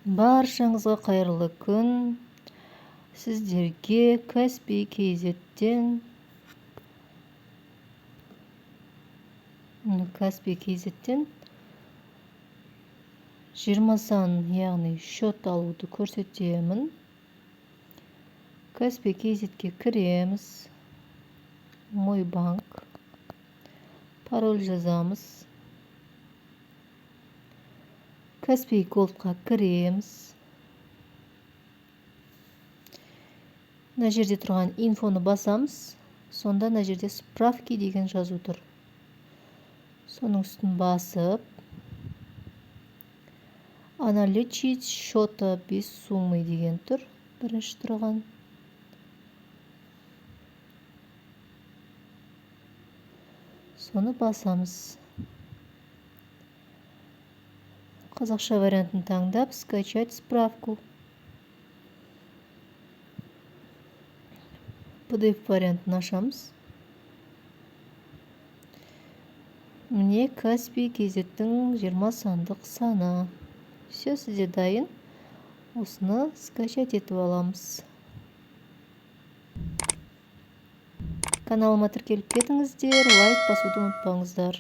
Баршаңызға қайырлы күн. Сіздерге Kaspi KZ-тен Kaspi KZ-тен 20 сан, яғни счет алуды көрсетемін. Kaspi KZ-ке кіреміз. Мой банк. Пароль жазамыз. Kaspi Gold'қа кіреміз. Мына жерде тұрған инфоны басамыз. Сонда мына жерде справки деген жазу тұр. Соның үстін басып, аналичить счета без суммы деген тұр, бірінші тұрған. Соны басамыз. Қазақша вариантын таңдап, скачать справку. PDF вариантын ашамыз. Міне Kaspi KZ-тің 20 сандық саны. Все, сізде дайын. Осыны скачать етіп аламыз. Каналыма тіркеліп кетіңіздер, лайк басуды ұмытпаңыздар.